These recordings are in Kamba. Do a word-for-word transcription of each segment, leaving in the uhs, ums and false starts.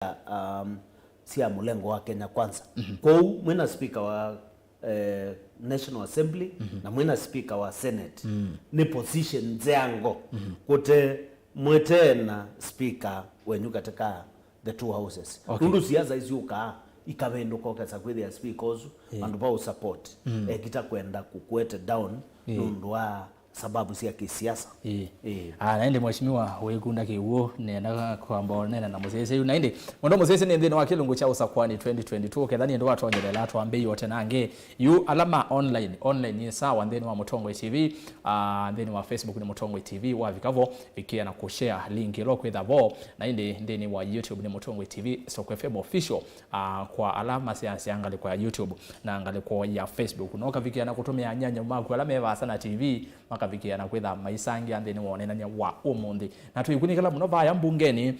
um, sya mũlengo wa Kenya Kwanza. Kwoou mwĩna speaker wa eh, National Assembly na mwĩna speaker wa Senate, nĩ position nzeango kũte mwĩteena speaker wenyu katika the two houses. Okay. Nũndũ siasa isyũkaa ikavĩndũka, ũkesa kwĩthĩa speaker ũsu, yeah, vandũ va ũsupport, ekita kwenda kũkwete down, yeah, nũndũ wa sababu sya kĩsiasa. Ĩĩ. Ĩĩ. Ah, na ĩndĩ mheshimiwa wĩkunda kĩw'ũ, nenda kwamba ũneena na mũsyaĩĩsya yu. Na ĩndĩ, mũndũ mũsyaĩĩsya nĩ nthĩnĩ wa kĩlungu kya Ũsakwani twenty twenty-two, ketha nĩ ndĩ watonyelela twambĩĩe o tene angĩ. Yu ala ma online, online nĩ sawa nthĩnĩ wa Mũtongoi T V, ah, nthĩnĩ wa Facebook nĩ Mũtongoi T V, wavika vo, vikĩa na kũshare link ĩla ũkwĩtha vo, na ĩndĩ nthĩnĩ wa YouTube nĩ Mũtongoi T V, Soko F M Official, ah, kwa ala maseasya ngalĩko ya YouTube na ngalĩko ya Facebook. No kavikĩa na kũtũmĩa anyanya maku ala me vaasa na T V, makavikĩa na kwĩtha maisangĩa nthĩnĩ wa ũneenany'a wa ũmũnthĩ. Na twĩkunĩkĩla mũno vaya mbungenĩ,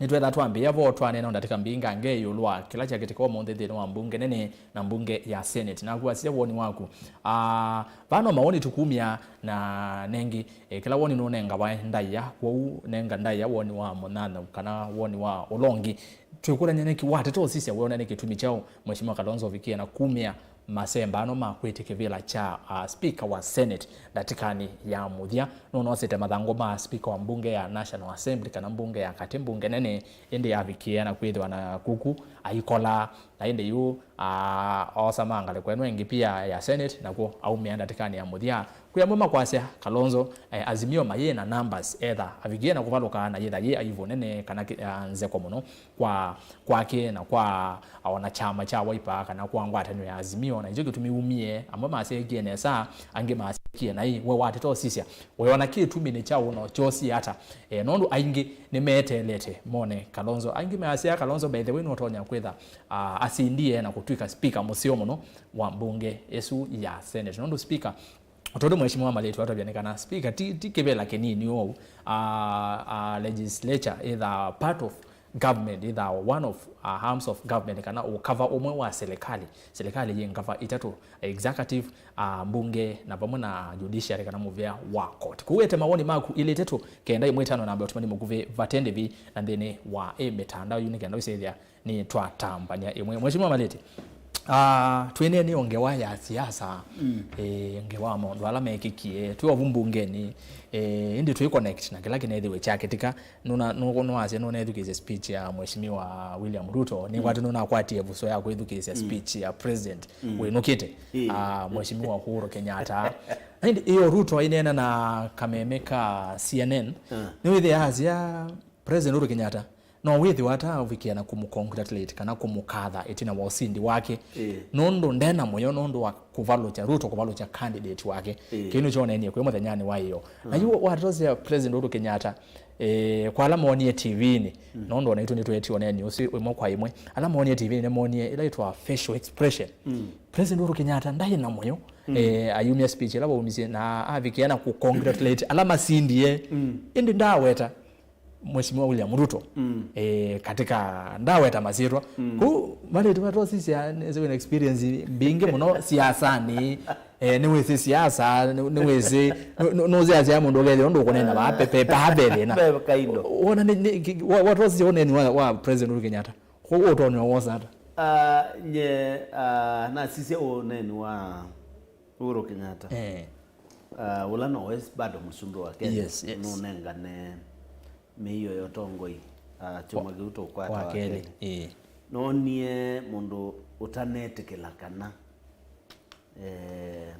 nĩtwetha twambĩĩa vo twaneena ndatĩka mbingangĩ ĩũlũ wa kĩla kyakĩtĩka ũmũnthĩ nthĩnĩ wa mbunge nene na mbunge ya Senate. Naku asya woni waku. Ah, vano mawoni tũkumya na nengi, eh, kĩla woni nũnengawa ndaĩa, kwoou nenga ndaĩa woni wa mũnyanyaũ kana woni wa ũla ũngĩ. Twĩkũlany'a nĩkĩ wateta ũsisya wĩona nĩ kĩtumi kyaũ Mheshimiwa Kalonzo ũvikĩe na kumĩa masemba ano ma kwĩtya kĩvĩla kya, ah, speaker wa Senate ndatĩkanĩ ya mũthya. Nũnosete mathangũ ma speaker wa mbunge ya National Assembly kana mbunge ya katĩ, mbunge nene, ĩndĩ yavikĩe na kwĩthĩwa na kuku aikola, na ĩndĩ yu, ah, oosa ma ngalĩko ĩno ĩngĩ pia ya Senate, nakw'o aumĩa ndatĩkanĩ ya mũthya. Kwĩ amwe makwasya Kalonzo, eh, Azimio mayĩ na numbers, etha avikĩe na kũvalũka na yĩtha yĩ aivu nene kana kĩ-, ah, nzeko mũno kwa, kwake na kwa, ah, ona kyama kya Wiper kana kwa ngwatanĩo ya Azimio, na nĩkyo kĩtumi umie, amwe masyaĩkie nesa, angĩ masyaĩkie naĩ. We wateta ũsisya, weona kĩtumi nĩ kyaũ na ũkyosie ata? Eh, nũndũ aingĩ nĩmeteelete mone Kalonzo. Aingĩ measya Kalonzo, by the way, nũtonya kwĩtha, ah, asindie na kũtw'ĩka speaker mũseo mũno wa mbunge ĩsu ya Senate. Nũndũ speaker, o tondũ mheshimiwa Malĩtu atavya nĩ kana speaker ti, ti kĩvĩla kĩnini ũu. Ah, ah, legislature ĩthaa part of government, ĩthaa one of, ah, arms of government, kana ũkava ũmwe wa serikali. Serikali yĩ ngava itatũ, executive, ah, mbunge, na vamwe na judiciary kana mũvĩa wa court. Kũu ete mawoni maku ilĩ itatũ, kenda ĩmwe ĩtano namba ũtũmani mũkuvĩ vate ndĩvi na nthĩnĩ wa ĩ mĩtandao yu nĩ kenda ũisethĩa nĩ twatambany'a ĩmwe. Mheshimiwa Malĩtu, ah, twĩneenea o ngewa ya siasa, eh, ngewa wa maũndũ ala mekĩkie, twĩ ovu mbungenĩ, eh, ĩndĩ twĩ connect na kĩla kĩnethĩwe kyakĩtĩka. Nũna-, nũ-, nũwasya nũnethukĩĩsye speech ya Mheshimiwa William Ruto, nĩkwatĩ nũnakwatie vuso ya kwĩthukĩĩsya speech ya president wĩnũkĩte, ah, Mheshimiwa Uhuru Kenyatta. Na ĩndĩ ĩyo Ruto aineena na kameme ka C N N, nĩwĩthĩa asya, President Uhuru Kenyatta, no wĩthĩwa ata ũvikĩa na kũmũcongratulate kana kũmũkatha ĩtina wa ũsindi wake, nũndũ ndena mũyo nũndũ wa kũvalũkya Ruto, kũvalũkya candidate wake. Kĩu nĩkyo oneenie kwĩ mũthenyanĩ wa ĩyo. Na yu watosya President Uhuru Kenyatta, eh, kwa ala moonie T V-inĩ, nũndũ ona itũ nĩtwetie ũneeni ũsu ĩmwe kwa ĩmwe, ala moonie T V-inĩ nĩmoonie ĩla ĩtwa facial expression. President Uhuru Kenyatta ndaĩ na mũyo, eh, ayumya speech ĩla waumisye na avikĩa na kũcongratulate ala masindie. Ĩndĩ ndaweta Mheshimiwa William Ruto, eh, katika ndaweta masyĩtwa. Kũu Malĩtu vatosisya nĩsĩ wĩna experience mbingĩ mũno siasanĩ. Eh, nĩwĩsĩ siasa, nĩ-, nĩwĩsĩ, nũ-, nũ-, nũsiasya mũndũ ũkethĩa ũndũ ũkũneena vaa pepe paa ve thĩna. Ve kaindo. Wona nĩ, nĩ, ki-, wa-, watosisya ũneeni wa, wa President Uhuru Kenyatta. Kwoou ũtonyi wa wosa ata? Ah, nye, ah, nasisya ũneeni wa Uhuru Kenyatta. Eh. Ah, ũla nowe bado mũsumbĩ wa Kenya. Yes, yes. Nũnengane mĩio ya ũtongoi, ah, kyumwa kĩu tũkwata wa kelĩ. Wa kelĩ, ĩĩ. Noonie mũndũ ũtanetĩkĩla kana, eh,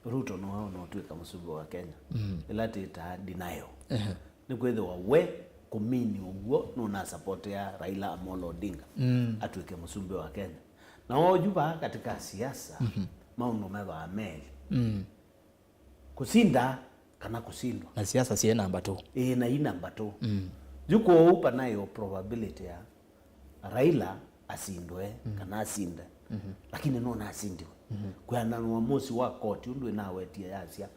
Ruto nowe ũnotw'ĩka mũsumbĩ wa Kenya. Mm. Ĩla twĩtaa denial. Ehe. Nĩkwĩthĩwa we kũmini ũw'o nũnasapotea Raila Amolo Odinga, mm, atw'ĩke mũsumbĩ wa Kenya. Na oyu vaa katika siasa, mhm, maũndũ methwaa melĩ. Mm. Kũsinda kana kũsindwa. Na siasa syĩ namba two. Ĩĩ, na i namba two. Mm. Yu kwoou panaĩ o probability ya Raila asindwe, mm, kana asinde. Mhm. Lakini nũnasindiwe. Mhm. Kwĩanana na ũamusi wa koti ũndũ ĩnawetie yasya,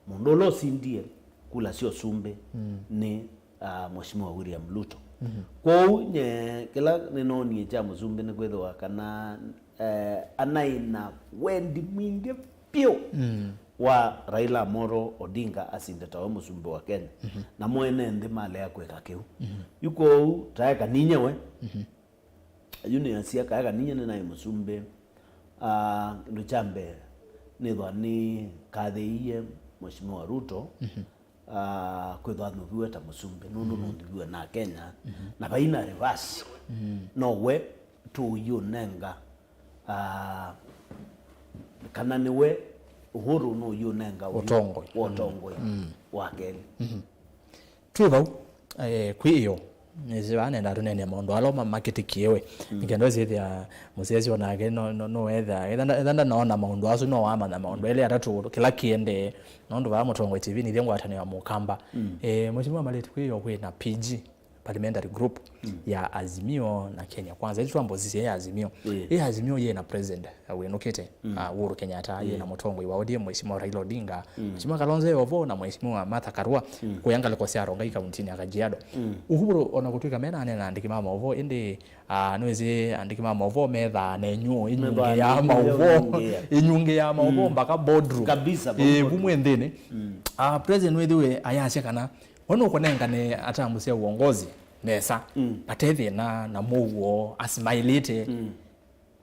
mũndũ ũla ũsindie kula sya ũsumbĩ, mm, nĩ, ah, Mheshimiwa William Ruto. Mhm. Kwoou nye kĩla nĩnoonie kya mũsumbĩ nĩ kwĩthĩwa kana, eh, anaĩ na wendi mwingĩ vyũ, mm, wa Raila Amolo Odinga asinde tawe mũsumbĩ wa Kenya. Mhm. Na mwene nthĩ malea kwĩka kĩu. Mhm. Yu kwoou taeka ninye we, mhm, Yu nĩasya kaya kanini nĩnaĩ mũsumbĩ, ah, kĩndũ kya mbee nĩthwa nĩkathĩĩie Mheshimiwa Ruto, mhm, ah, kwĩthwa nũviwe ta mũsumbĩ nũndũ, mhm, nũviwe na Kenya, mhm, na vaina reverse. Mhm. No we tũyũnenga, ah, kana nĩwe Uhuru nũyũnenga ũtongoi, ũtongoi, mm, wa kelĩ. Mhm. Twĩ vau, eh, kwĩ ĩyo, nĩsĩ vaa nenda tũneenea maũndũ ala ma-, makĩtĩkie we. Mm. Nĩkenda ũsĩthĩa mũsyaĩĩsya onake no, no, no etha, etha nda-, etha ndanaona maũndũ asu, no wamanya maũndũ elĩ atatũ, kĩla kĩendee, nũndũ vaa Mũtongoi T V nĩthyĩ ngwatanĩo ya Mũkamba. Mm. Eh, Mheshimiwa Malĩti, kwĩ ĩyo kwĩ na P G, parliamentary group, mm, ya Azimio na Kenya Kwanza. Ĩsu twambosisye ya Azimio. Ĩĩ. Ĩ Azimio yĩ na president, uh, wĩnũkĩte, mm, uh, Uhuru Kenyatta, yĩ, ĩĩ, na mũtongoi wa O D M, Mheshimiwa Raila Odinga, mm, Mheshimiwa Kalonzo e ovo, na Mheshimiwa Martha Karua, mm, kũya ngalĩko sya Rongai kauntinĩ ya Kajiado. Mm. Uhuru, ona kũtw'ĩka mena anene na andĩki ma maũvoo, ĩndĩ, uh, nĩwĩsĩ andĩki ma maũvoo methaa na ĩnyũ, ĩnyungĩ ya maũvoo, ĩnyungĩ ya maũvoo, mm, mpaka boardroom. Kabisa, ĩĩ, boardroom. Vu mwĩ nthĩnĩ. Mm. Uh, president wĩthĩwe ayasya kana we nũkũnengane atamu sya uongozi nesa, mm, ate thĩna na mũuo, asimailĩte. Mm.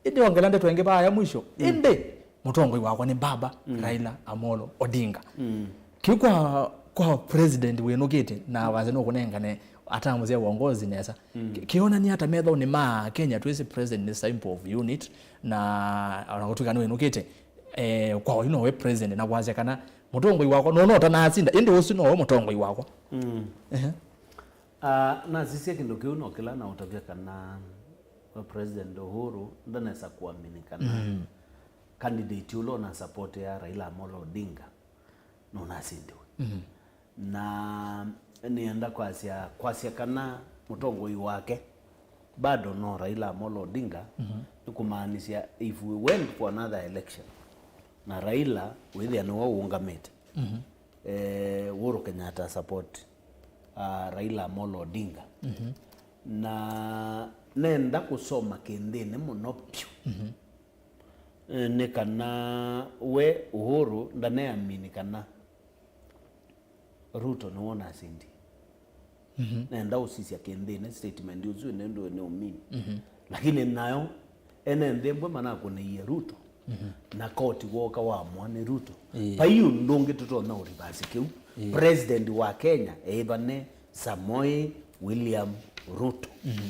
Ĩndĩ ongela ndeto ĩngĩ vaya mwisho. Mm. Ĩndĩ mũtongoi wakwa nĩ baba, mm, Raila Amolo Odinga. Mm. Kĩu kwa, kwa president wĩnũkĩte na wasya nũkũnengane atamu sya uongozi nesa. Mm. Kĩ-, kĩonania ata methonĩ ma Kenya twĩsĩ president nĩ symbol of unit, na ona gũtw'ĩka nĩwĩnũkĩte, eh, kwa oyu nowe president na kwasya kana mũtongoi wakwa, no, no ũtanasinda, ĩndĩ ũsu nowe mũtongoi wakwa. Mm. Ehe. Ah, nasisya kĩndũ kĩu no kĩla na ũtavya kana we President Uhuru ndanesa kũamini kana, mm, candidate ũla ũnasapotĩa Raila Amolo Odinga nũnasindiwe. Mhm. Na nĩenda kwasya, kwasya kana mũtongoi wake bado no Raila Amolo Odinga, mhm, nĩ kũmaanisya if we went for another election na Raila wĩthĩa nĩwe ũũngamĩte, mhm, eh, Uhuru Kenyatta support, ah, Raila Amolo Odinga. Mhm. Na nenda kũsoma kĩnthĩnĩ mũno vyũ. Mhm. Eh, nĩ kana we Uhuru ndaneamini kana Ruto nĩwe ũnasindie. Mhm. Nenda ũsisya kĩnthĩnĩ statement ũsu nĩ ũndũ nĩ ũmini. Mhm. Lakini nayo ene nthĩ ĩmwe manakũnĩie Ruto. Mhm. Na koti wooka wamũa nĩ Ruto. Ĩĩ. Vai ũndũ ũngĩ tũtonya ũrivasi kĩu. Ĩĩ. President wa Kenya eĩthwa nĩ Samoei William Ruto. Mhm.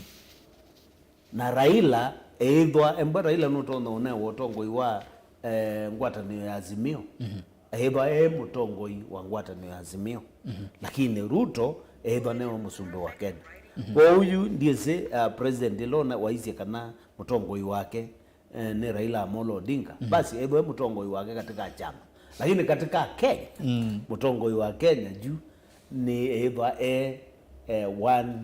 Na Raila eĩthwa, embwa Raila nũtonya ũnewa ũtongoi wa, eh, ngwatanĩo ya Azimio. Mhm. Eĩthwa e mũtongoi wa ngwatanĩo ya Azimio. Mhm. Lakini Ruto eĩthwa nĩwe mũsumbĩ wa Kenya. Mhm. Kwoou yu ndyĩsĩ, uh, president ĩla ũna waisye kana mũtongoi wake, eh, nĩ Raila Amolo Odinga. Mhm. Basi, ethwe mũtongoi wake katika chama. Lakini katika Kenya, mm, mũtongoi wa Kenya juu nĩ ethwa e, eh, one,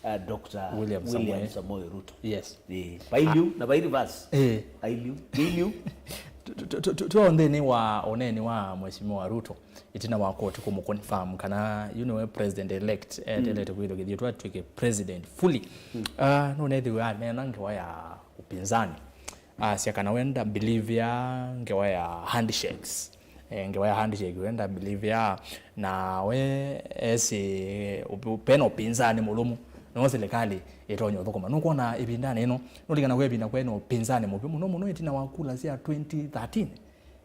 uh, Doctor William William Samoei. Samoei Ruto. Yes. Eh, vailiu, ah, na vai reverse. Eh. Ailiu, ailiu. Tu-, tu-, tu-, tu-, tuo nthĩnĩ wa ũneeni wa Mheshimiwa Ruto, ĩtina wa koti kũmũconfirm kana yu nĩwe president elect, eh, mm, eteelete kwĩthwa kĩthiĩtwa atw'ĩke president fully. Mm. Ah, nũnethĩwe aneena ngewa ya upinzani. Asya kana we ndabelieve ya ngewa ya handshakes. Eh, ngewa ya handshake we ndabelieve ya, na we esi upe-, pena upinzani mũlũmu, no serikali ĩtonya ũthũkũma. Nũkwona ĩvindanĩ ĩno, nũlikana kwĩ ĩvinda kwĩ na upinzani mũvyũ mũno mũno ĩtina wa kula sya twenty thirteen.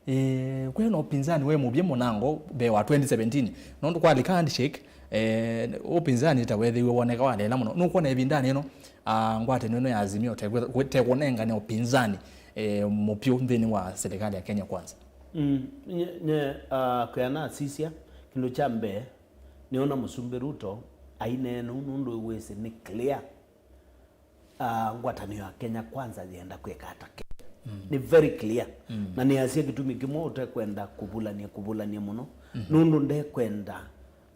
Eh, kwĩ na upinzani we mũvyũ mũnango mbee wa twenty seventeen. Nũndũ kwalika handshake, eh, upinzani ta wethĩiwe woneka walela mũno. Nũkwona ĩvindanĩ ĩno, ah, ngwatanĩo ĩno ya Azimio te-, tekũnengane upinzani, eh, mũvyũ nthĩnĩ wa serikali ya Kenya Kwanza? Mm, nye, nye, ah, kwĩa nasisya, kĩndũ kya mbee, nĩona Mũsumbĩ Ruto aineena ũu nũndũ wĩsĩ nĩ clear, ah, ngwatanĩo ya Kenya Kwanza yenda kwĩka ata Kenya. Mm. Nĩ very clear. Mm. Na nĩasya kĩtumi kĩmwe ũtekwenda kũvulany'a, kũvulany'a mũno, mhm, nũndũ ndekwenda,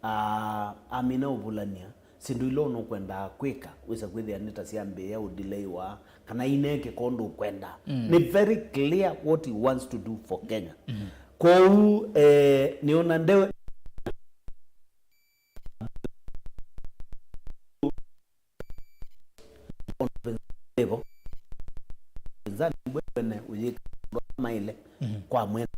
ah, amina ũvulany'a, syĩndũ ila ũnũkwendaa kwĩka, wĩsa kwĩthĩa nĩ ta syambĩĩa ũdelaywa, kana inekĩka ũndũ ũkwendaa. Mm. Nĩ very clear what he wants to do for Kenya. Mm. Kwoou, eh, nĩona ndewe Pinzani mbwene ũyĩka maĩle, mhm, kwa mwene.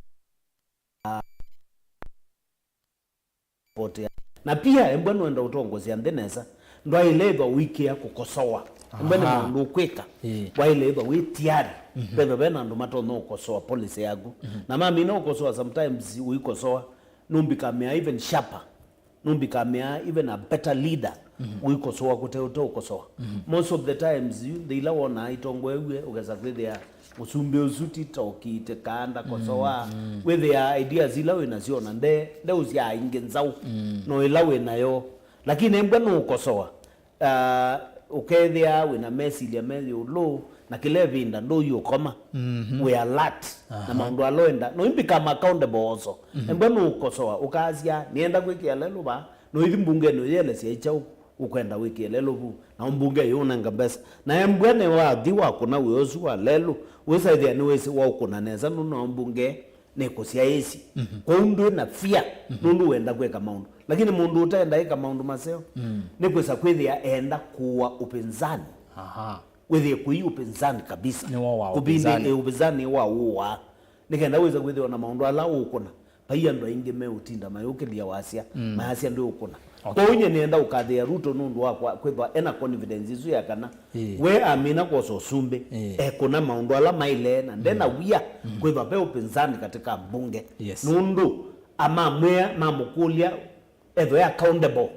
Potea. Na pia embwa nũenda ũtongosya nthĩ nesa. Ndwaĩle ĩthwa ũikĩa kũkosoa. Ĩmwe nĩ maũndũ ũkwĩka. Ĩĩ. Waĩle ĩthwa wĩ tiari. Vethwa ve na andũ matonya ũkosoa policy yaku. Na mamina ũkosoa, sometimes ũikosoa, nũmbikamĩa even sharper. Nũmbikamĩa even a better leader. Ũikosoa kũte ũte ũkosoa. Most of the times, yu, nthĩ ila wonaa itongoew'e, ũkesa kwĩthĩa mũsumbĩ ũsu ti toki, ti kaanda kosoa. Wĩthĩa ideas ila wĩ nasyo na nde, ndeũsyaa ingĩ nzaũ. No ĩla wĩ nayo. Lakini ĩmbwa nũũkosoa. Ah, ũkethĩa wĩna mesilya me ĩũlũ, na kĩla ĩvinda ndũi ũkoma. Wĩ alert na maũndũ ala ũenda. No you become accountable also. Embwa nũũkosoa, ũkasya, "Nĩenda kwĩkĩa lelũ vaa." No ithi mbungenĩ ũyĩelesya ĩ kyaũ ũkwenda wĩkĩe lelũ vu. Na mbunge yĩũnenga mbesa. Na embwa nĩ wathi wakũna wĩa ũsu wa lelũ, wĩsaĩthĩa nĩwĩsĩ waũkũna nesa nũndũ na mbunge nĩkũsyaĩĩsye. Kwoou ndwĩ na fear, nũndũ wenda kwĩka maũndũ. Lakini mũndũ ũtenda ĩka maũndũ maseo, nĩkwĩsa kwĩthĩa enda kũũa ũpinzani. Aha. Wĩthĩe kũi ũpinzani kabisa. Nĩwo wa kũvinde ũpinzani. Ĩ, ũpinzani wa ũũa. Nĩkenda wĩsa kwĩthĩwa na maũndũ ala ũkũna. Vai andũ aingĩ meũtinda mayũkĩlya wasya, mayasya ndwĩũkũna. Okay. Kwoou nyie nĩenda ũkathĩa Ruto nũndũ wa kwa-, kwĩthwa ena confidence isu ya kana we amina kwosa ũsumbĩ, ekũna maũndũ ala maĩle na ndena wia kwĩthwa ve ũpinzani katika mbunge. Yes. Nũndũ amamwĩa, mamũkũlya, ethwe accountable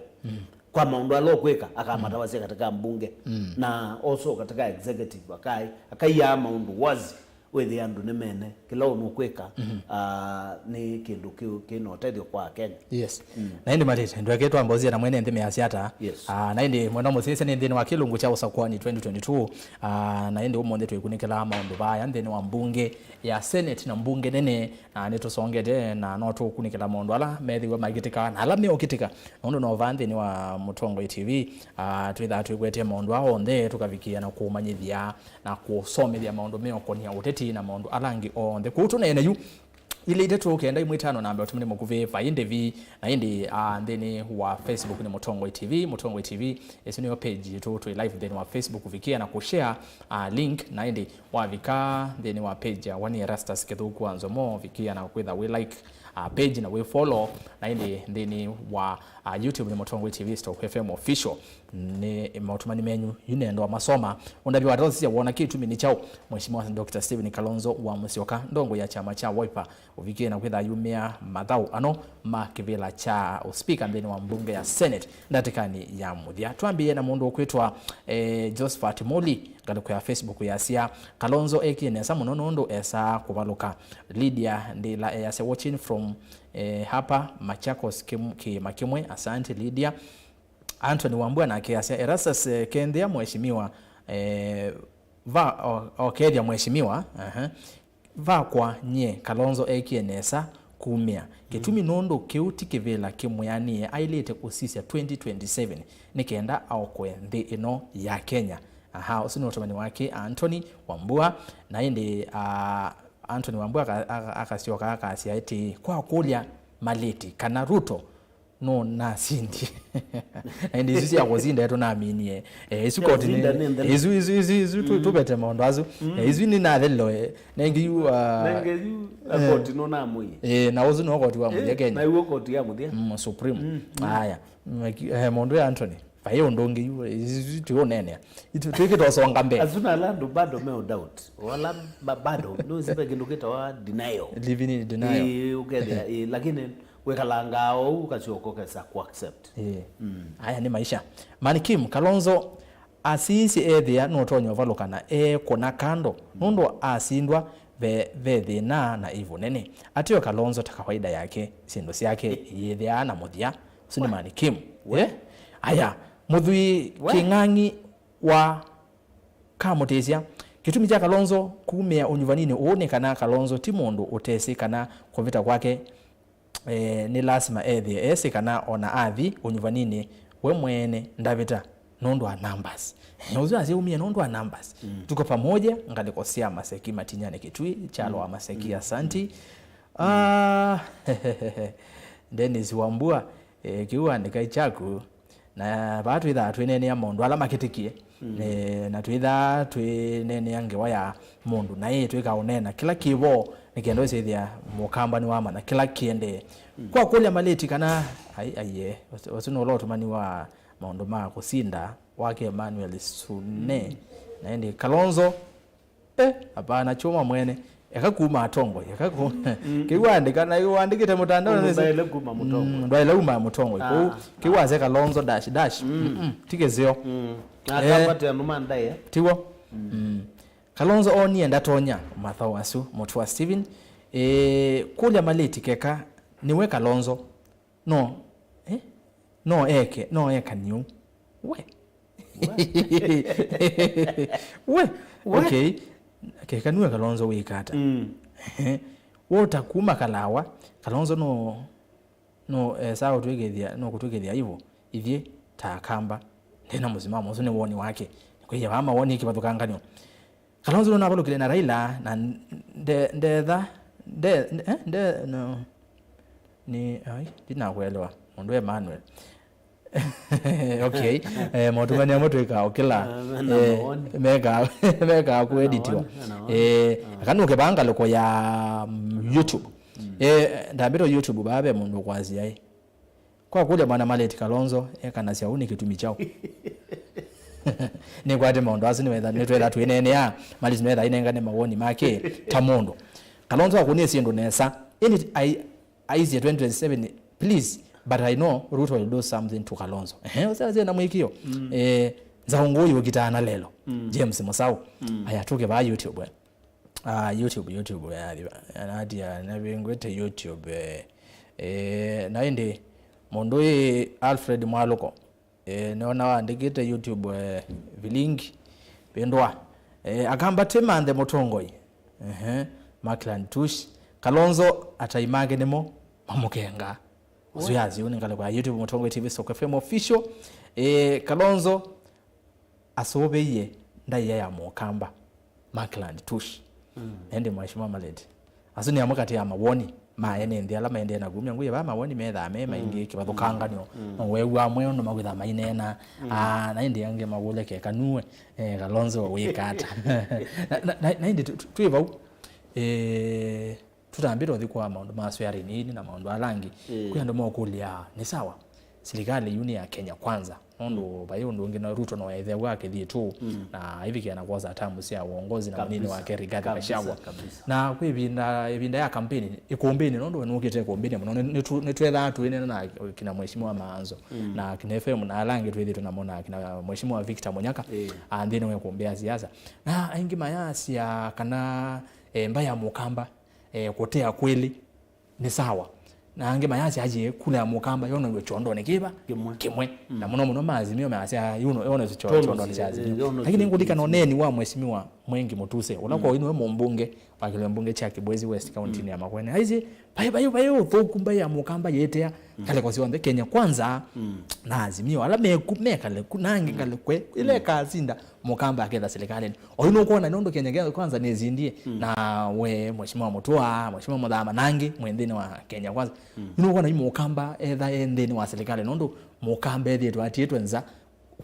kwa maũndũ ala ũkwĩka, akamatawasya katika mbunge na also katika executive, akai-, akaiaa maũndũ wazi. Wĩthĩa andũ nĩmene kĩla ũnũkwĩka, ah, nĩ kĩndũ kĩ, kĩna ũtethyo kwa Akenya. Yes. Na ĩndĩ matĩte, ndweke twambosia na mwene nthĩ measya ata? Yes. Ah, na ĩndĩ mwenda mũsisya nĩ nthĩnĩ wa kĩlungu kya Ũsakuani twenty twenty-two. Ah, na ĩndĩ ũmũnthĩ twĩkunĩkĩlaa maũndũ vaya nthĩnĩ wa mbunge ya Senate na mbunge nene, na nĩtũsongete na no tũkunĩkĩla maũndũ ala methĩwa makĩtĩka na ala meũkĩtĩka, nũndũ no vaa nthĩnĩ wa Mũtongoi T V, ah, twĩthaa twĩkwetye maũndũ aa onthe tũkavikĩa na kũmanyĩthya na kũsomethya maũndũ meũkonia ũteti na maũndũ ala angĩ onthe. Kũu tũneene yu, ilĩ itatũ kenda imwe itano namba ũtũmĩle mũkuvĩ vai ndĩvi, na ĩndĩ, ah, nthĩnĩ wa Facebook nĩ Mũtongoi T V, Mũtongoi T V, ĩsu nĩyo page yitũ, twĩ live nthĩnĩ wa Facebook, vikia na kũshare, ah, link, na ĩndĩ wavika nthĩnĩ wa page ya Wani Erastus Kĩthũku wa Nzomo, vikia na kwĩtha wĩ like, ah, page na wĩ follow, na ĩndĩ nthĩnĩ wa, ah, YouTube nĩ Mũtongoi T V stroke F M official. Nĩ maũtũmani menyu, yu nĩenda masoma. Ũndavya wa Tausi ya wona kĩtumi nĩ kyaũ? Mheshimiwa Doctor Stephen Kalonzo wa Musyoka, ndongo ya kyama kya Wiper, ũvikie na kwĩtha yumĩa mathaũ ano ma kĩvĩla kya ũspika nthĩnĩ wa mbunge ya Senate ndatĩkanĩ ya mũthya. Twambĩĩe na mũndũ ũkwĩtwa, eh, Josephat Muli, ngalĩko ya Facebook yasya, Kalonzo ekie nesa mũno nũndũ esaa kũvalũka. Lydia Ndĩla eyasya, watching from, eh, hapa Machakos kĩm-, kĩĩma kĩmwe. Asante Lydia. Anthony Wambua nake asya, Erastus, eh, kenthĩa mheshimiwa, eh, va, o-, okethya mheshimiwa, aha. Vakwa nyie, Kalonzo ekie nesa kumĩa. Kĩtumi nũndũ kĩu ti kĩvĩla kĩmwĩanĩe, aĩlĩte kũsisya twenty twenty-seven nĩ kenda aokoe nthĩ ĩno ya Kenya. Aha, ũsu nĩ ũtũmani wake Anthony Wambua. Na ĩndĩ, ah, Anthony Wambua aka-, aka-, akasyoka akasya ĩtĩĩ, kwa kũlya malĩti kana Ruto nũnasindie. Na ĩndĩ isu sya kũsinda tũnaminie. Eh, isu koti nĩ, isu, isu, isu, isu, tu-, tũvete maũndũ asu. Eh, isu nĩ nathelo, eh, nengi yu, ah, nengi yu, eh, koti nũnamũie. Eh, na ũsu nĩ koti wa mũthya Kenya. Na iwo koti ya mũthya. Mm, Supreme. Aya. Maki-, eh, mũndũ ya Anthony. Vai ũndũ ũngĩ yu, isu, isu, ti ũnenea. Itu, twĩkĩtosonga mbee. Asu na ala andũ bado me doubt. Wala ba-, bado, nũsĩ ve kĩndũ kĩtawa denial. Living in denial. Ĩĩ, ũkethĩa, ĩĩ, lakini wĩkalangaa ũu, ũkasyoka ũkesa kũ accept. Ĩĩ. Mm. Aya nĩ maisha. Man Kim, Kalonzo asisye ethĩa nũtonya ũvalũka na ekũna kando, nũndũ asindwa ve, ve thĩna na ĩvu nene. Ateo Kalonzo ta kawaida yake, syĩndũ syake iyĩthĩaa na mũthya. Ũsu nĩ Man Kim. We. Eh? Aya, Mũthui Kĩng'ang'i wa Kamũtĩsya, kĩtumi kya Kalonzo kumĩa ũnyuvaninĩ ũũ nĩ kana Kalonzo ti mũndũ ũtesĩ kana kũvĩta kwake, eh, nĩ lasima ethĩe esĩ kana ona athi ũnyuvaninĩ we mwene ndavĩta nũndũ wa numbers. Eh, ũsu asyaumie nũndũ wa numbers. Mm. Tuko pamoja, ngalĩko sya Maseki Matinyani Kitui, kyalo wa Maseki, asanti. Ah, Dennis Wambua, eh, kĩu andĩka kyaku. Na vaa twĩthaa twĩneenea maũndũ ala makĩtĩkie, eh, na twĩthaa twĩneenea ngewa ya mũndũ, na ĩ twĩka ũneena kĩla kĩvo, nĩ kenda wĩsĩthĩa mũkamba nĩwamanya kĩla kĩendee. Kwa kũlya malĩti kana, ai, aiye, ũsu nũla ũtũmani wa maũndũ ma kũsinda wake Emmanuel Sune. Na ĩndĩ Kalonzo, eh, hapana, chuma mwene. Eka kuma atongoi, eka ku-, kĩu andĩka, na kĩu andĩkĩte mũtandao. Ũndũ nĩsĩ ndaĩle kuma mũtongoi. Mm, ndwaĩle uma mũtongoi. Kũu, ah, kĩu ase Kalonzo dash dash. Mm. Mm-mm, ti kĩseo. Mm. Eh. Akakwate andũ ma ndaĩa. Tiw'o? Mm. Kalonzo onie ndatonya mathaũ asu, Mũtua Steven. Eh, kũlya malĩti keka, nĩwe Kalonzo. No, eh? No eke, no eka nĩu. We. We. We. Okay. Keka nĩwe Kalonzo wĩka ata? Mm. Ehe. Wota kuma Kalawa, Kalonzo no, no, eh, saa ũtwĩkĩthya, no kũtwĩkĩthya hivyo, ithyĩ ta Akamba. Ndena mũsimamo, ũsu nĩ woni wake. Kwĩya vaa mawoni kĩvathũkanganyo. Kalonzo nũnavalũkile na Raila na nde-, ndetha, nde-, nde-, eh, nde-, no. Ni, ai, ndinakuelewa. Mũndũ Emmanuel. Okay. Eh, motungania amwe twĩkaa ũkĩla. Ah, mena eh, mawoni. Mekaa, mekaa kueditiwa. Mawoni, mawoni. Eh, ah, akanũke vaa ngalĩko ya, mm, YouTube. Mm. Eh, ndambĩtwe YouTube vaa ve mũndũ ũkwasya, eh. Kwa kũlya mwana Maleti Kalonzo ekanasya ũu nĩ kĩtumi kyaũ? Nĩkwate maũndũ asu nĩwetha, nĩtwetha twĩneenea, Maleti nĩwetha ainengane mawoni make ta mũndũ. Kalonzo akũnie syĩndũ nesa. Ĩndĩ ai-, aisye twenty twenty-seven, please, but I know Ruto will do something to Kalonzo. Ehe, ũsasye na mwĩkĩo. Mm. Eh, nzaũ ngũũ yũkitaa na lelo. Mm. James Mũsaũ. Mm. Aya, tũke vaa YouTube, eh. Ah, YouTube, YouTube, ya, ya, natia, navingwĩte YouTube, eh, eh, na ĩndĩ, mũndũ ĩ Alfred Mwalũko, eh, nĩona wandĩkĩte YouTube, eh, vilingi, vĩndũa, eh, Akamba tĩmanthe mũtongoi, ehe, Macklin Tush, Kalonzo atai make nĩmo mamũkenga. Ũsu yasyo nĩ ngalĩko ya YouTube, Mũtongoi T V, Soko F M Official, eh, Kalonzo asũvĩie ndaĩa ya Mũkamba, Macklin Tush. Mm. Ĩndĩ Mheshimiwa Maleti. Asu nĩ amwe katĩ ya mawoni ma ene nthĩ ala maendee na kumya ngũĩ vaa mawoni methaa me maingĩ, mm, kĩvathũkanganyo. Mm. No weew'a amwe ũndũ makwĩthaa maineena. Mm. Ah, na ĩndĩ angĩ makũlya keka nue, eh, Kalonzo wĩka ata? Na, na, na, na ĩndĩ tu-, tu-, twĩ vau. Eh, Tũtambĩte ũthi kwa maũndũ ma swearing in na maũndũ ala angĩ. Ĩĩ. Kwĩ andũ mokũlya, nĩ sawa, silikalĩ yu nĩ ya Kenya Kwanza, nũndũ vai ũndũ ũngĩ na Ruto no ethĩawa akĩthiĩ tũ, mm, na aivikĩa na kwosa tamu sya uongozi na mũnini wake Rigathi Gachagua. Kabisa, kabisa. Na kwĩ ĩvinda, ĩvinda ya kampeni, ĩkũmbĩnĩ, nũndũ we nũkĩte ĩkũmbĩnĩ mũno, nĩ, nĩtũ-, nĩtwethaa twĩneena na kina Mheshimiwa Maanzo, mm, na kina F M na ala angĩ twĩthĩtwe namo na kina Mheshimiwa Victor Munyaka, ĩĩ, a, nthĩnĩ wa ĩkũmbĩ ya siasa. Na aingĩ mayasya kana, eh, mbaĩ ya Mũkamba eh, kũtea kwĩlĩ, nĩ sawa. Na angĩ mayasya, aye, kula ya Mũkamba yonaw'e kyondonĩ kĩva? Kĩmwe. Kĩmwe. Mm. Na mũno mũno ma Azimio mayasya, yuno, yonaw'e kyo-, kyondonĩ kya Azimio. Eh, yonaw'e. Lakini ngũlikana ũneeni wa Mheshimiwa Mwengi Mutuse, ũla, mm, kwa nĩwe mũmbunge wa kĩlio mbunge kya Kibwezi West, kauntinĩ, mm, ya Makueni. Aisye, vai, vai, vai ũthũku mbaĩ ya Mũkamba yĩtea, mm, ngalĩko syonthe, Kenya Kwanza, mm, na Azimio, ala meku, mekale ku, na angĩ, mm, ngalĩko ĩla, mm, ĩkasinda, Mũkamba aketha silikalĩnĩ. Oyu nũkwona nũndũ Kenya Kwanza nĩsindie, mm, na we Mheshimiwa Mutua, Mheshimiwa Muthama, na angĩ mwĩ nthĩnĩ wa Kenya Kwanza. Mm. Nũkwona yu Mũkamba etha e nthĩnĩ wa silikalĩ, nũndũ Mũkamba ethĩĩtwe atiĩtwe nza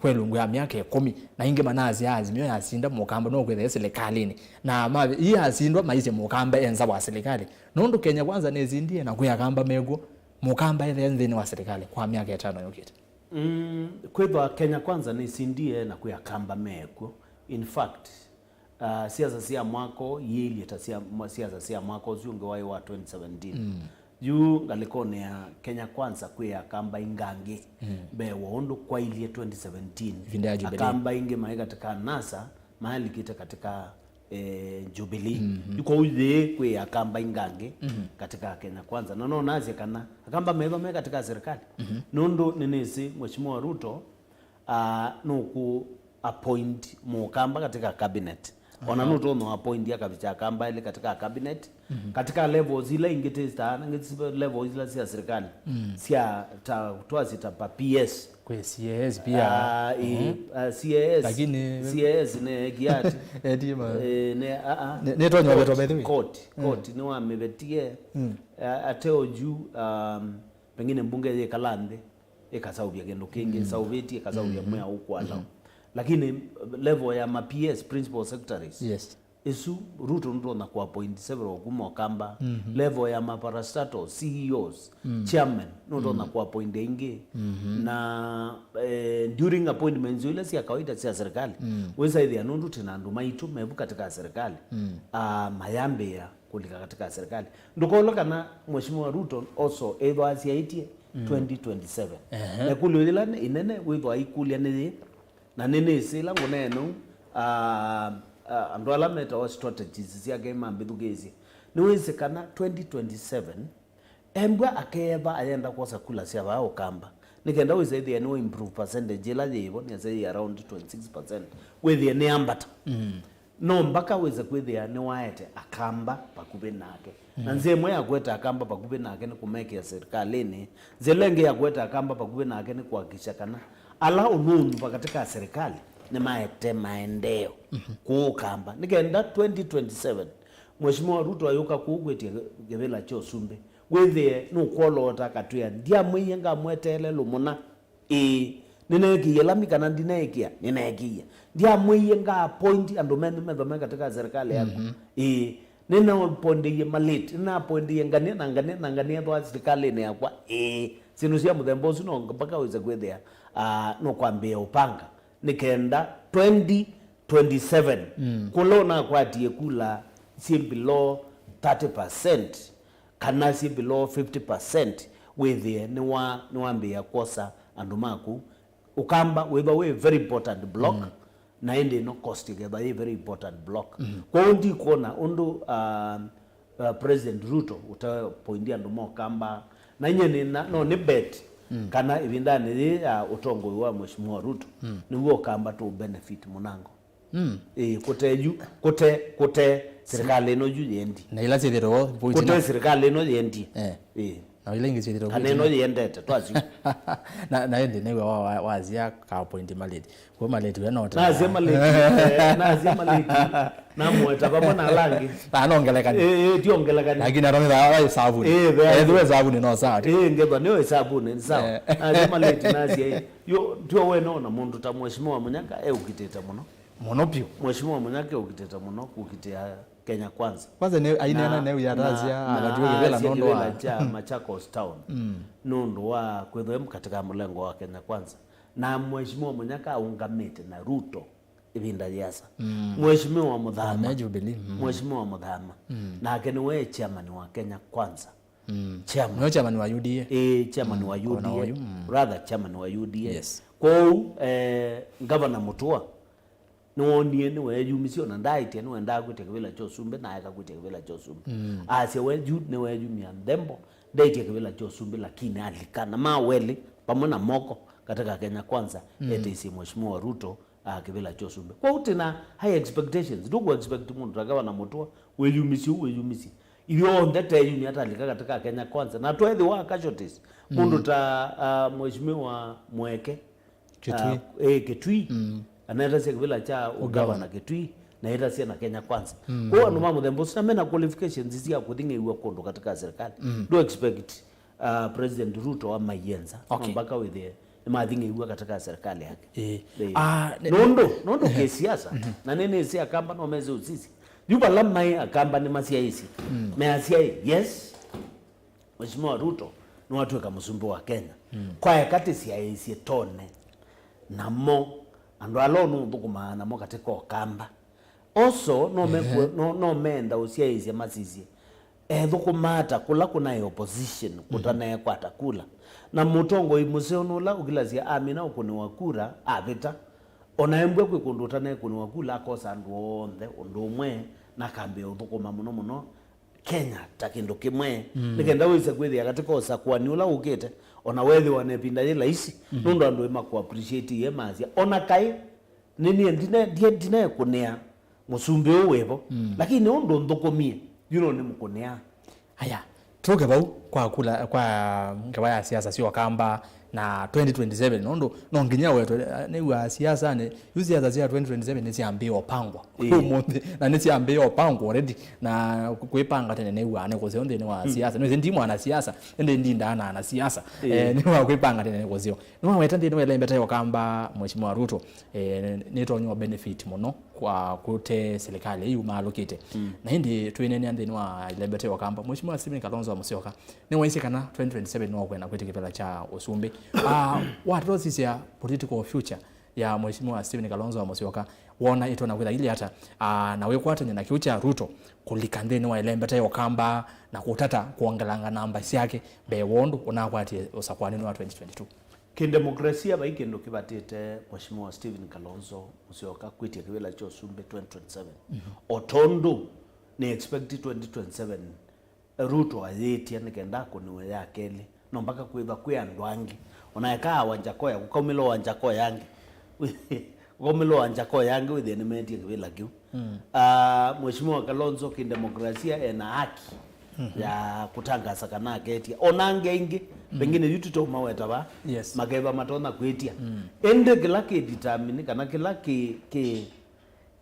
kwa ĩlungu ya myaka ĩkũmi, na ingĩ manasya Azimio yasinda, Mũkamba no kwĩtha e silikalĩnĩ. Na ma-, ii yasindwa maisye Mũkamba e nza wa silikalĩ. Nũndũ Kenya Kwanza nĩsindie na kwĩ Akamba mekw'o, Mũkamba etha e nthĩnĩ wa silikalĩ kwa myaka ĩtano yũkĩte. Mm, kwĩthwa Kenya Kwanza nĩsindie na kwĩ Akamba mekw'o. In fact, uh, siasa sya mwaka ũũ iĩilye ta sya, mwa-, siasa sya mwaka ũsu ũngĩ waĩ wa twenty seventeen. Mm. Yu ngalĩkonĩ ya Kenya Kwanza kwĩ Akamba ingangĩ, mm, mbee wa ũndũ kwailyĩ twenty seventeen. Ĩvinda ya Jubilee. Akamba aingĩ maĩ katika NASA, maalikĩte katika eh, Jubilee. Mhm. Yu kwoou yĩĩ kwĩ Akamba ingangĩ, mhm, katika Kenya Kwanza. Na no nasye kana Akamba methwa me katika serikali. Mhm. Nũndũ nĩnĩsĩ Mheshimiwa Ruto, ah, nũkũ appoint Mũkamba katika cabinet. Ona, aha, nũtonya appoint akavicha Akamba elĩ katika cabinet. Mhm. Katika levels ila ingĩ tĩstaa, na ingĩ ti levels ila sya serikali. Mm. Sya ta, twasye ta pa P S. Kwĩ C A S pia. Ah, ĩ, mhm, ah, C A S. Lakini C A S nĩ kiati. Eti ma. Eh, nĩ, ah, ah. Nĩ, nĩ tonyo court, veto, by the way. Court, mm, court nĩ wamĩvetie. Mm. Ah, ate oju, um, pengine mbunge yĩkala nthĩ, ĩkasaũvya kĩndũ kĩngĩ, mm, saũvĩtie, ĩkasaũvya, mm, mwĩa ũkwala. Mm. Lakini level ya ma P S, principal secretaries. Yes. Ĩsu, Ruto nũtonya kũ appoint several kuma Ũkamba. Mhm. Level ya maparastatal, C E Os, mm, chairman, nũtonya, mm, kũ appoint aingĩ. Mhm. Na, eh, during appointments ila sya kawaida sya serikali, mm, wĩsaĩthĩa nũndũ twĩ na andũ maitũ mevu katika serikali, mm, ah, mayambĩĩa kũlika katika serikali. Ndũkolwe kana Mheshimiwa Ruto also ethwa asyaĩtye, mm, twenty twenty-seven. Ehe. Na ĩkũlyo yĩla nĩ ĩnene wĩthwa aikũlya nĩ yĩ, na nĩnĩsĩ ĩla ngũneena ũu, ah, ah, andũ ala metawa strategies syake mambĩthukĩĩsye. Nĩwĩsĩ kana twenty twenty-seven, embwa akeetha ayenda kwosa kula sya vaa Ũkamba, nĩ kenda wĩsaĩthĩa nĩwa improve percentage ĩla yĩvo, nĩasya yĩ around twenty-six percent, wĩthĩe nĩyambata. Mm. No mbaka wĩse kwĩthĩa nĩwaete Akamba vakuvĩ nake. Na, mm, nzĩa ĩmwe ya kũeta Akamba vakuvĩ nake nĩ kũmekĩa serikalĩnĩ. Nzĩa ĩla ĩngĩ ya kũeta Akamba vakuvĩ nake nĩ kũhakikisha kana ala ũnũnyuva katika serikali nĩmaete maendeeo, mhm, kũũ Ũkamba. Nĩ kenda twenty twenty-seven, Mheshimiwa Ruto ayũka kũũ kwĩtya kĩvĩla kya ũsumbĩ, wĩthĩe nũkwoloota akatwĩa, "Ndyamwĩie ngamweteele lũmũna." Ĩĩ, nĩneekĩie lami kana ndineekĩa? Nĩneekĩie. Ndyamwĩie nga appoint andũ menyu methwa me katika serikali yakwa? Mhm. Ĩĩ, nĩnaappointie malate, nĩnaappointie ngania na ngania na ngania ethwa serikalĩnĩ yakwa? Ĩĩ. Syĩndũ sya mũthemba ũsu no mpaka wĩse kwĩthĩa, ah, nũkwambĩĩa ũpanga nĩ kenda twenty twenty-seven, mm, kũla ũnakwatie kula syĩ below thirty percent, kana syĩ below fifty percent, wĩthĩe nĩwa-, nĩwambĩĩa kwosa andũ maku. Ũkamba wĩthwa wĩ very important block, mm, na ĩndĩ ĩno coast ĩkethwa yĩ very important block. Mm. Kwoou ndikwona ũndũ, uh, uh, President Ruto ũtapointi andũ ma Ũkamba. Na inyie nĩna, no nĩ bet, mm, kana ĩvindanĩ yĩĩ ya ũtongoi wa Mheshimiwa Ruto, mm, nĩw'o Ũkamba tũ benefit mũnango. Mm. Ĩĩ, kũte yu, kũte, kũte serikali ĩno yu yĩendie. Na ila syĩthĩtwe vo, kũte serikali ĩno yĩendie. Eh. Ĩĩ. Na ila ingĩ syĩthĩtwe kana ĩno yĩendete, twasyu. Na, na ĩndĩ nĩwe wa, wa, wazia ka appoint malate. Kwa malate we no ta. Nazia malate, eh, nazia malate. Namweta vamwe na ala angĩ. Na no ngelekani. Ĩĩ, ĩĩ, tio ngelekani. Lakini atonye ta wa isabu. Ĩĩ, ve. Ethwe isabu nĩ no sawa. Ĩĩ, ngetha nĩyo isabu nĩ sawa. Eh. Nazia malate, nazia ĩĩ. Yo, tio we no na mũndũ ta Mheshimiwa Munyaka eũkitĩte mũno. Mũno piũ. Mheshimiwa Munyaka ũkitĩte mũno kũkitĩa Kenya Kwanza. Kwanza ne, aineena na, ne uyatasya na, na akatiwe kĩvĩla asya nũndũ wa kĩvĩla kya Machakos Town. Mm. Nũndũ wa kwĩthwa katika mũlengo wa Kenya Kwanza. Na Mheshimiwa Munyaka aũngamĩte na Ruto ĩvinda yĩasa. Mm. Mheshimiwa Mũthama. Na Jubilee, mm. Mheshimiwa Mũthama. Mm. Nake nĩwe chairman wa Kenya Kwanza. Mm. Chairman. Nĩwe chairman wa U D A. Ĩĩ, chairman wa U D A. Mm, ona oyu, mm. Rather, chairman wa U D A. Yes. Kwoou, eh, Governor Mutua, nĩwoonie nĩweeyumisye, ona ndaaĩtye nĩwendaa kwĩtya kĩvĩla kya ũsumbĩ, na aeka kwĩtya kĩvĩla kya ũsumbĩ. Mm. Aasya we yu nĩweeyumya nthembo, ndaĩtye kĩvĩla kya ũsumbĩ, lakini alika na ma welĩ vamwe na Moko katika Kenya Kwanza, mm, etĩsye Mheshimiwa Ruto, ah, kĩvĩla kya ũsumbĩ. Kwoou twĩ na high expectations. Ndũkũ expect mũndũ ta Gavana Mutua wĩyumisye ũu wĩyumisye. Ithyonthe teeyumya atalika katika Kenya Kwanza. Na tweethĩwa casualties. Mm. Mũndũ ta, ah, Mheshimiwa Mweke, Kitui. Ah, eh, Kitui. Mm. Anetasya kĩvĩla kya ũgavana Kitui, na etasya na Kenya Kwanza. Mm. Kwoou andũ ma mũthemba ũsu na mena qualifications sya kũthing'ĩĩw'a kũndũ katika serikali. Mm. Do expect, uh, President Ruto amaienza. Okay. No mpaka wĩthĩe nĩmathing'ĩĩw'a katika serikali yake. Ĩĩ. Ĩĩ. Ah, ne- nũndũ, nũndũ kĩsiasa, mhm, na nĩnĩsĩ Akamba no mese ũsisi. Yu vala maĩ Akamba nĩmasyaĩĩsye. Mm. Measyaĩ, yes. Mheshimiwa Ruto nĩwatw'ĩka mũsumbĩ wa Kenya. Mm. Kwaeka tĩsyaĩĩsye tone namo andũ ala ũnũthũkũmaa namo katika Ũkamba. Also, no mekwe-, ehe, no, no meenda ũsyaĩĩsya masisye ethũkũmaa ata kũla kũnaĩ opposition, mhm, kũtaneekwata kula. Na mũtongoi mũseo nũla ũkilasya amina ũkũnĩwa kura avĩta. Ona embwa kwĩ kũndũ ũtanekũnĩwa kula akosa andũ onthe ũndũ ũmwe na akambĩĩa ũthũkũma mũno mũno Kenya ta kĩndũ kĩmwe, mm, nĩ kenda wĩse kwĩthĩa katika ũsakũani ũla ũkĩte, ona weethĩwa na ĩvinda yĩ laisi, mhm, nũndũ andũ nĩmakũ appreciate ye masya, ona kaĩ, nĩ niĩ ndine-, ndie-, ndinekũnĩa mũsumbĩ ũũ wĩvo, mm, lakini ũndũ nthũkũmie, yu no nĩmũkũnĩa. Aya, tũke vau kwa kula, kwa ngewa ya siasa sya Ũkamba na twenty twenty-seven, nũndũ no nginya wetwe, eh, nĩw'aa siasanĩ, yu siasa sya twenty twenty-seven nĩsyambĩĩe ũpangwa. Ĩĩ. Ũmũnthĩ, na nĩsyambĩĩe ũpangwa already, na kwĩpanga tene nĩw'aa nĩ kũseo nthĩnĩ wa, mm, siasa. Nĩwĩsĩ ndi mwanasiasa, ĩndĩ ndindaa na anasiasa. Ĩĩ. Eh, nĩw'aa kwĩpanga tene nĩ kũseo. Nĩwaweta nthĩnĩ wa ĩla ĩmbeta ya Ũkamba, Mheshimiwa Ruto, eh, nĩtonya benefit mũno kwa kũte silikalĩ yu maalũkĩte. Mm. Na ĩndĩ twĩneenea nthĩnĩ wa ĩlembeta ya Ũkamba, Mheshimiwa Stephen Kalonzo wa Musyoka nĩwaisye kana twenty twenty-seven nĩwakwenda kwĩtya kĩvĩla kya ũsumbĩ. Ah, watata ũsisya political future ya Mheshimiwa Stephen Kalonzo wa Musyoka, wona ĩtonya kwĩtha ilĩ ata, ah, na wĩkwatany'a na kĩu kya Ruto kũlika nthĩnĩ wa ĩlembeta ya Ũkamba na kũtata kwongelanga namba syake mbee wa ũndũ ũnakwatie ũsakũanĩnĩ wa twenty twenty-two? Kĩdemokrasia, vai kĩndũ kĩvatĩte Mheshimiwa Stephen Kalonzo Musyoka kwĩtya kĩvĩla kya ũsumbĩ twenty twenty-seven. Mhm. O tondũ nĩ expect twenty twenty-seven Ruto ayĩtya nĩ kenda akũnĩwe ya kelĩ. No mpaka kwĩthwa kwĩ andũ angĩ. Ona eka Wanjakoya, kũkaumĩla Wanjakoya angĩ. Kũkaumĩla Wanjakoya angĩ wĩthĩe nĩmetie kĩvĩla kĩu. Mm. Ah, Mheshimiwa Kalonzo kĩdemokrasia ena haki ya kũtangasa kana aketya. Ona angĩ aingĩ, pengine yu tũtaũmaweta va, yes, makeva matonya kwĩtya. Mm. Ĩndĩ kĩla kĩ determine, kana kĩla kĩ, kĩ,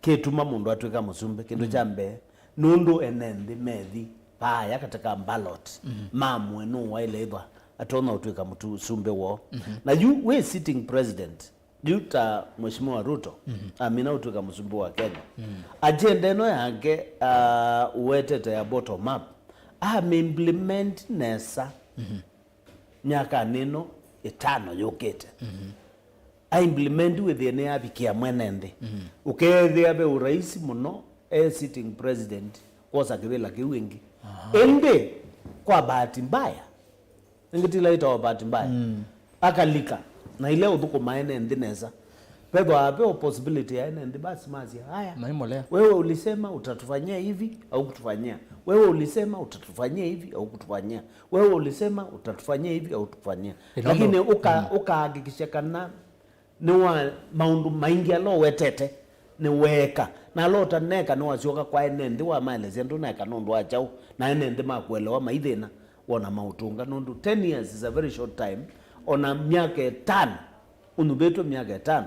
kĩtuma mũndũ atw'ĩka mũsumbĩ, kĩndũ kya mbee, nũndũ ene nthĩ methi vaaya katika ballot, mamũe nũũ waĩle ĩthwa atonya ũtw'ĩka mũsumbĩ woo. Mhm. Na yu wĩ sitting president, yu ta Mheshimiwa Ruto, amina ũtw'ĩka mũsumbĩ wa Kenya. Mm. Agenda ĩno yake, ah, ũwetete ya bottom up, amĩimplement nesa. Mhm. Myakanĩ ĩno ĩtano yũkĩte. Mhm. Aimplement wĩthĩe nĩyavikĩa mwene nthĩ. Mhm. Ũkeethĩa ve ũraisi mũno e sitting president kwosa kĩvĩla kĩu ĩngĩ. Aha. Ĩndĩ kwa bahati mbaya, ĩngĩ tila ĩtawa bahati mbaya, mm, akalika na ile ũthũkũma ene nthĩ nesa. Vethwa ve o possibility ya ene nthĩ basi masya, "Haya, maimolea, wewe ulisema utatufanyia hivi, haukutufanyia. Wewe ulisema utatufanyia hivi, haukutufanyia. Wewe ulisema utatufanyia hivi, haukutufanyia." Ĩno lakini ndo- ũka, mm, ũkahakikisha kana nĩ wa maũndũ maingĩ ala ũwetete nĩweeka. Na ala ũtaneeka nĩwasyoka kwa ene nthĩ wamaelesya ndũneeka nũndũ wa kyaũ, na ene nthĩ makuelewa maithĩna wona maũtũnga, nũndũ ten years is a very short time. Ona myaka ĩtano, ũnyuvĩtw'e myaka ĩtano,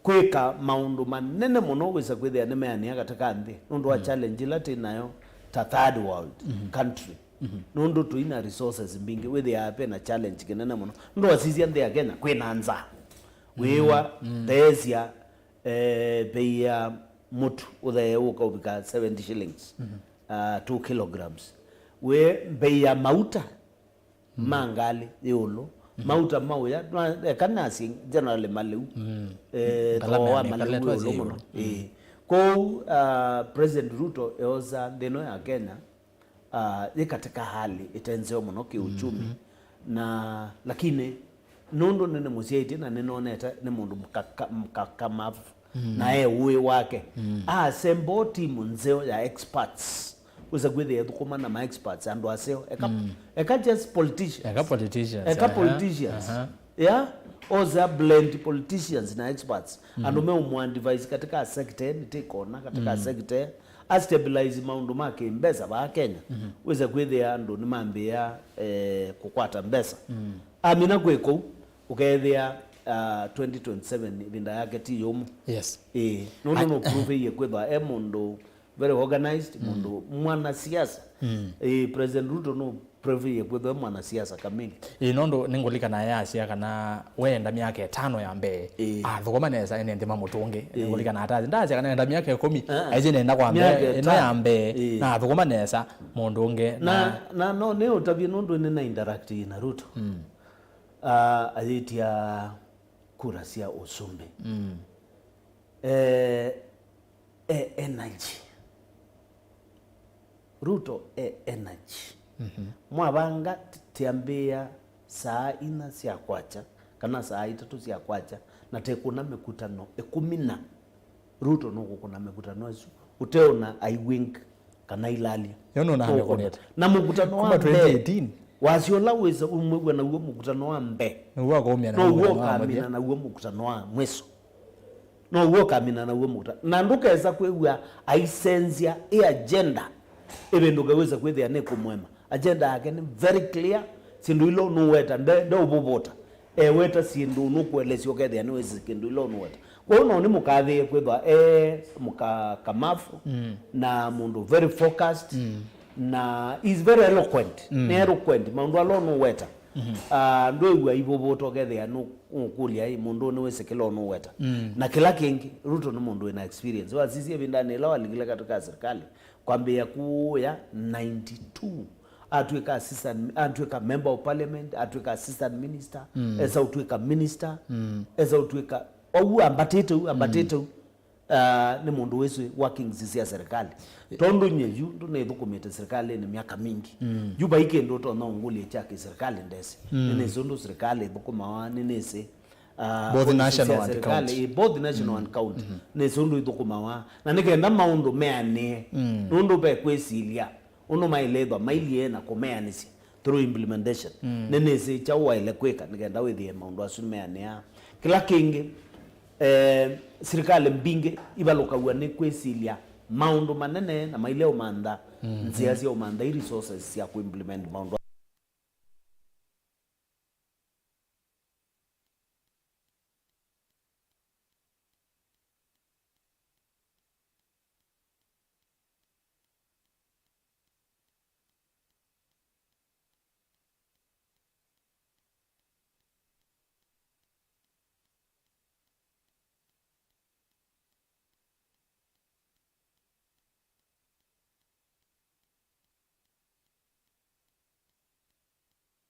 kwĩka maũndũ manene mũno wĩsa kwĩthĩa nĩmeanĩa katika nthĩ nũndũ wa, mm, challenge ila twĩ nayo ta third world, mhm, country. Mhm. Nũndũ tũi na resources mbingĩ, wĩthĩaa ve na challenge kĩnene mũno. Nũndũ wasisya nthĩ ya Kenya kwĩ na nzaa. Wĩĩwa, mm, mm, theesya, eh, mbei ya mũtu ũthee ũkaũvika seventy shillings, mhm, uh, two kilograms. Wĩ mbei ya mauta, mm, ma ngalĩ yĩ ĩũlũ. Mhm. Mauta ma ũya, nwa-, eka nasye generally malĩu. Mm. Eh, thooa wa malĩu wĩ ĩũlũ mũno. Mm. Ĩĩ. Kwoou, uh, President Ruto eosa nthĩ ĩno ya Kenya, uh, yĩ katika hali ĩte nzeo mũno kĩũchumi. Mhm. Na, lakini, nũndũ nĩnĩmũsyaĩtye na nĩnonete nĩ mũndũ mkaka-, mkakamavu, mm, na e ũĩ wake. Mm. Aasemba timu nzeo ya experts. Wĩsa kwĩthĩa ethũkũma na ma experts, andũ aseo. Eka, mm, eka just politicians. Eka politicians, eka, aha, politicians. Aha. Yeah? Osa blend politicians na experts. Mm. Andũ meũmũadvise katika sector, nĩtĩkona katika, mm, sector. A stabilize maũndũ ma kĩmbesa vaa Kenya. Mhm. Wĩsa kwĩthĩa andũ nĩmambĩĩa, eh, kũkwata mbesa. Mm. Amina kwĩ kũu, ũkeethĩa, uh, twenty twenty-seven ĩvinda yake ti yũmũ. Yes. Ĩĩ, nũndũ nũprovĩie kwĩthwa e mũndũ very organized, mm, mũndũ mwanasiasa. Mm. Ĩĩ, President Ruto nũprovĩie kwĩthwa e mwanasiasa kamili. Ĩĩ, nũndũ nĩngũlikana yasya kana weenda myaka ĩtano ya mbee, ĩĩ, athũkũma nesa ene nthĩ mamũtũnge. Ĩĩ. Nĩngũlikana atasya, ndasya kana enda myaka ĩkũmi, ah, aisye nenda kwa mbee, ĩno ya mbee, ĩĩ, na athũkũma nesa mũndũ ũngĩ. Na, na, na no nĩ ũtavye nũndũ nĩ na interact na Ruto. Mm. Ah, ayĩtya kura sya ũsumbĩ. Mm. Eh, e energy. Ruto e energy. Mhm. Mwavanga t-, tiambĩĩa saa inya sya kwakya, kana saa itatũ sya kwakya, na tekũna mĩkutano ĩkũmi na Ruto nũkũkũna mĩkutano ĩsu, ũteona I wink kana ilalya. Yo nũna nũkũna. Amĩkũnĩte. Na mũkutano wa mbee, kuma twenty eighteen. Wasya ũla wĩsa ũmwĩw'a naw'o mũkutano wa mbee. Nĩw'o akomia naw'o mũkutano wa mũthya. Now'o ũkamina naw'o mũkutano wa mwiso. Now'o ũkamina naw'o mũkutano. Na ndũkesa kwĩw'a aisenzya ĩ agenda ĩvĩndũke wĩsa kwĩthĩa nĩ kũmwema. Agenda yake nĩ very clear. Syĩndũ ila ũnũweta, nde, ndeũvũvũta. Eweta syĩndũ nũkũelesya ũkethĩa nĩwĩsĩ kĩndũ ila ũnũweta. Kwoou no nĩmũkathĩĩe kwĩthwa e mũkakamavu, mm, na mũndũ very focused, mm, na is very eloquent. Mm. Nĩ eloquent, maũndũ ala ũnũweta. Ah, ndwĩw'a ivũvũta ũkethĩa nũ-, nũkũlya, "Ĩ, mũndũ ũũ nĩwĩsĩ kĩla ũnũweta?" Na kĩla kĩngĩ, Ruto nĩ mũndũ wĩna experience. Wasisye ĩvindanĩ ĩla walikile katĩ ka serikali, kwambĩĩa kũya ninety-two, atw'ĩka assistant, atw'ĩka member of parliament, atw'ĩka assistant minister, esa ũtw'ĩka minister, esa ũtw'ĩka, ũu ambatĩte ũu, ambatĩte ũu. Ah, nĩ mũndũ wĩsĩ workings sya serikali. Tondũ nye yu ndũnĩthũkũmĩte serikalĩnĩ myaka mingĩ. Yu vai kĩndũ ũtonya ũngũlye kya kĩserikali ndesĩ. Nĩnĩsĩ ũndũ serikali ĩthũkũmawa, nĩnĩsĩ, ah, Both policy national sya and serikali, county. Ĩ, both national and county. Nĩsĩ ũndũ ithũkũmawa. Na nĩ kenda maũndũ meanĩe. Nũndũ ve kwĩsilya ũndũ maĩle ĩthwa mailyĩ na kũmeanĩsya through implementation. Nĩnĩsĩ kyaũ waĩle kwĩka nĩ kenda wĩthĩe maũndũ asu meanĩaa. Kĩla kĩngĩ, eh, sirikali mbingĩ ivalũkaw'a nĩ kwĩsilya maũndũ manene na mailye ũmantha nzĩa sya ũmantha i resources sya kũimplement maũndũ